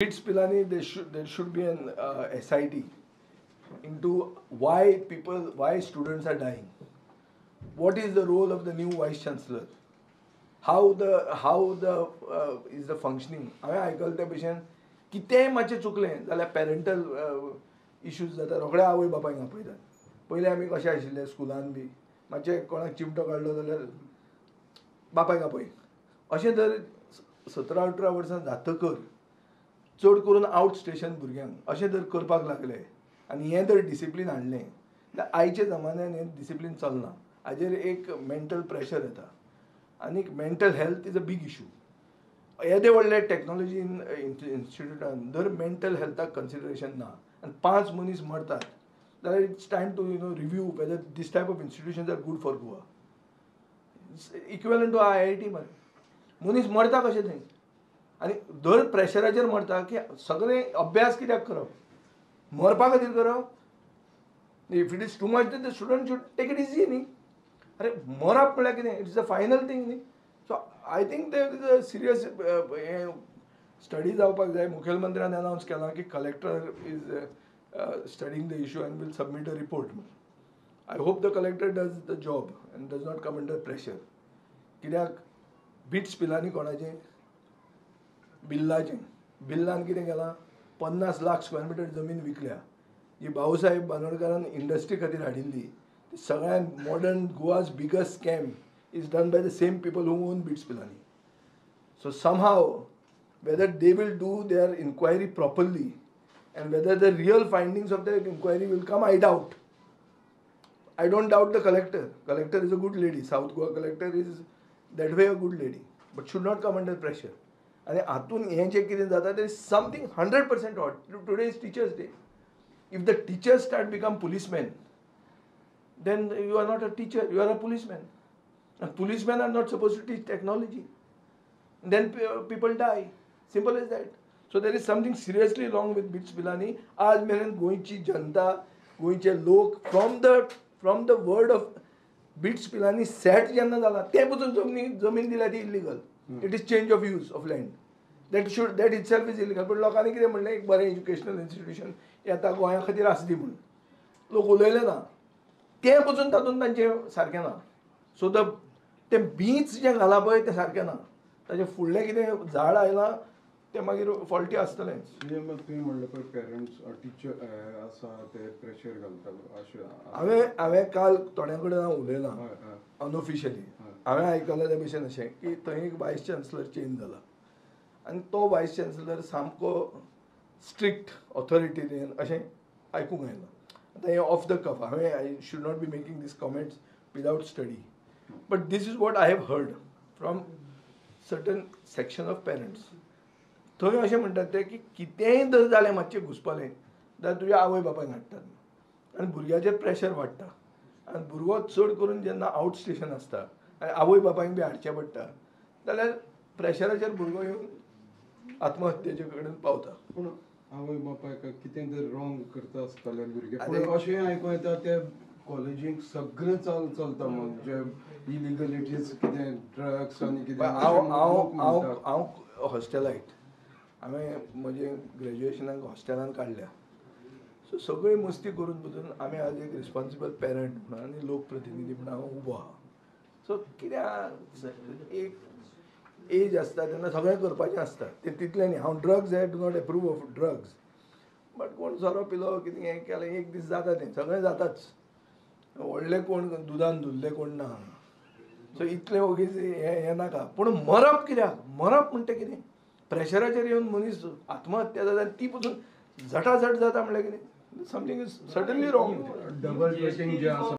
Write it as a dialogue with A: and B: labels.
A: BITS Pilani, there should be an SIT into why students are dying. What is the role of the new vice chancellor? How the is the functioning? हांवें आयकलें त्या भशेन कितेंय मातशें चुकलें जाल्यार parental issues जाता, रोखडे आवय बापायक आपयतात. पयलीं आमी कशें आशिल्ले स्कुलान बी मातशें कोणाक चिमटो काडलो जाल्यार बापायक आपय. अशें जर 17-18 वर्सां जातकर चड करून आउट स्टेशन भुरग्यांक अशें जर करपाक लागले आनी हें जर डिसिप्लीन हाडलें जाल्यार आयच्या जमान्यान हें डिसिप्लीन चलना. हाजेर एक मेंटल प्रेशर येता आनी mental health is a big issue. येदे व्हडले टॅक्नोलॉजी इन्स्टिट्यूटान जर मेंटल हेल्थाक कन्सिडरेशन ना आनी 5 मनीस मरतात जाल्यार it's time to review whether this type of institutions are good for Goa. It's equivalent to IIT मरे. मनीस मरता कशें थंय आनी दर प्रेशराचेर मरता की सगळें अभ्यास कित्याक करप, मरपा खातीर करप. If it is too much the student should take it easy न्ही. अरे मरप म्हळ्यार कितें, it's a final thing न्ही. So I think there is a serious हें स्टडी जावपाक जाय. मुखेलमंत्र्यान अनावन्स केलां की collector is studying the issue and will submit a report. I hope the collector does the job and does not come under pressure. कित्याक bits Pilani कोणाचें, बिल्लाचें, बिल्लान कितें केलां, 50 lakh square metre जमीन विकल्या जी भाऊसाहेब बांदोडकारान इंडस्ट्री खातीर हाडिल्ली. ती सगळ्यांत modern Goa's biggest scam is done by the same people who own BITS Pilani. So somehow whether they will do their inquiry properly and whether the real findings of the inquiry will come, I doubt. I don't doubt the collector. Collector is a good lady. South Goa collector is that way a good lady, but should not come under pressure. आनी हातून हें जें कितें जाता, there is something 100% odd. Today is Teachers' Day. If the teachers start become policemen, then you are not a teacher, you are a policeman. And policemen are not supposed to teach technology. Then people die. Simple as that. So there is something seriously wrong with BITS Pilani. आज मेरेन गोंयची जनता, गोंयचे लोक from the word of BITS Pilani set जेन्ना जाला तें पसून जमीन दिल्या ती illegal. It is change of use of land. That itself is illegal. पण लोकांनी कितें म्हणलें, एक बरें एज्युकेशनल इन्स्टिट्यूशन येता गोंया खातीर आसली म्हणून लोक उलयले ना, तें पसून तातूंत तांचें सारकें ना. सो the तें बीच जें घालां पळय तें सारकें ना, ताजें फुडलें कितें झाड आयलां तें मागीर फॉल्टी आसतलेंच.
B: तुवें म्हणलें पळय पेरंट्स टिचर आसा ते प्रेशर घालता अशें.
A: हांवें काल थोड्यां कडेन हांव उलयलां अनऑफिशियली. हांवें आयकलां त्या भशेन अशें की थंय एक वायस चान्सलर चेंज जाला आनी तो वायस चान्सलर सामको स्ट्रिक्ट ऑथॉरिटेरियन अशें आयकूंक आयलां. आतां हें ऑफ the कफ, हांवें I should not be making these comments without study, but this is what I have heard from certain section of parents. थंय अशें म्हणटात ते की कितेंय जर जालें मातशें घुसपलें जाल्यार तुज्या आवय बापायक हाडटात आनी भुरग्याचेर प्रेशर वाडटा. आनी भुरगो चड करून जेन्ना आउट स्टेशन आसता आनी आवय बापायक बी हाडचें पडटा जाल्यार प्रेशराचेर भुरगो येवन आत्महत्येचे कडेन पावता.
B: पूण आवय बापायक कितें जर रॉंग करता आसतलें भुरगें, पूण अशें आयकूं येता ते कॉलेजीक सगळें चलता म्हणजे इलिगलिटीज कितें ड्रग्स आनी कितें.
A: हांव हांव हांव हॉस्टेलायट. हांवें म्हजें ग्रॅज्युएशनाक हॉस्टेलान काडल्या. सो सगळी मस्ती करून पसून आमी आज एक रिस्पॉन्सिबल पेरंट म्हणून आनी लोकप्रतिनिधी म्हणून हांव उबो आहा. सो कित्याक एक एज आसता तेन्ना सगळें करपाचें आसता तें तितलें न्ही. हांव drugs I do not approve of drugs, but कोण सोरो पिलो कितें हें केलें एक दीस जाता तें सगळें जाताच. व्हडले कोण दुदान धुल्ले कोण ना हांगा. सो इतलें ओगीच हें नाका. पूण मरप कित्याक, मरप म्हणटा कितें, प्रेशराचेर येवन मनीस आत्महत्या जाता आनी ती पसून झटाझट जाता म्हणल्यार कितें, something is certainly wrong.
B: Double जे आसा.